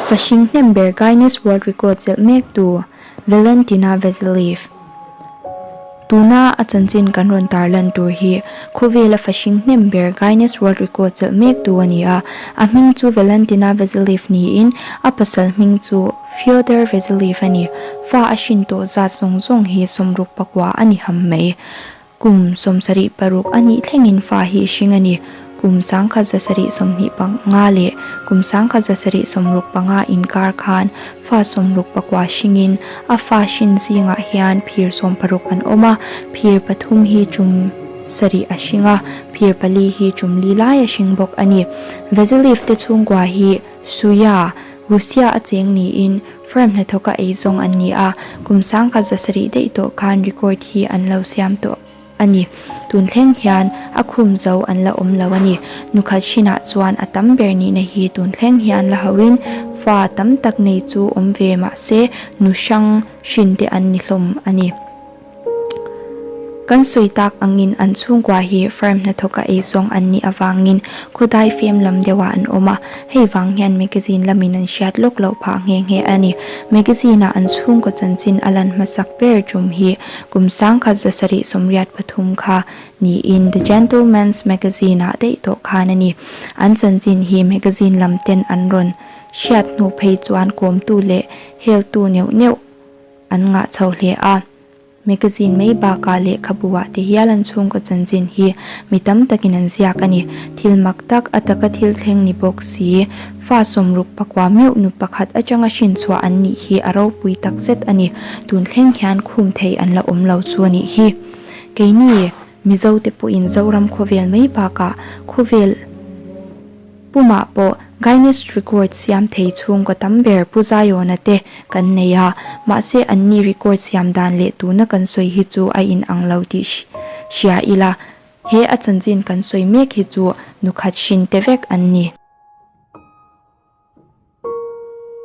Fahring hnem ber Guiness World Record chelh mektu Valentina Vasiliev. Tuna a chanchin kan rawn tarlan tur hi khawvela fahring hnem ber Guiness World Record chelh mektu a ni a. A hming chu Valentina Vasiliev niin a pasal hming chu Fyodor Vasiliev a ni. Fa a hrin tawh zat zawng zawng hi 64 a ni ham mai. Kum 76 a nih thlengin fa hi hring a ni. Kum 1725 leh kum 1765 inkar khan fa 69 hringin a fa hrin zingah hian phir 60 an awm a, phir pathum hi tum sarih a hring a, phir pali hi tum li lai a hring bawk a ni. Vasiliev te chhungkua hi Suya, Russia a cheng niin firm hnathawka ei zawng an ni a, kum 1700 daih tawh khan record hi an lo siam tawh a ni. Tun thleng hian a khum zo an la awm lo a ni. Nukhat hrinah chuan a tam ber nihna hi tun thleng hian la hoin fa tam tak nei chu awm ve mah se nu hrang hrin te an ni hlawm a ni. Kan sawi tak angin an chhungkua hi firm hnathawka ei zawng an nih avangin khawdai fem lam deuhah an awm a, hei vang hian magazine lamin an hriat lawk loh phah nghe nghe a ni. Magazine-ah an chhungkaw chanchin a lan hmasak ber tum hi kum 1783 kha niin The Gentleman's Magazine-ah daih tawh khan a ni. An chanchin hi magazine lam ten an rawn hriat hnu phei chuan kawmtu leh heltu neuh neuh an ngah chho hle a. Magazine mai bakah lehkhabu-ah te hial an chhungkaw chanchin hi mi tam takin an ziak a ni. Thil mak tak, a taka thil thleng ni bawk si, fa 64 meuh nu pakhat atanga hrinchhuah an nih hi a ropui tak zet a ni. Tun thleng hian khum thei an la awm lo chu a nih hi. Keini Mizote pawhin Zoram khawvel mai bakah khawvel. Pumah pawh Guiness Record siam thei chhungkaw tam ber Pu Zaiawna te kan nei a, mahse anni record siam dan leh tuna kan sawi hi chu a inang lo tih hria ila, he a chanchin kan sawi mek hi chu nukhat hrin te vek an ni.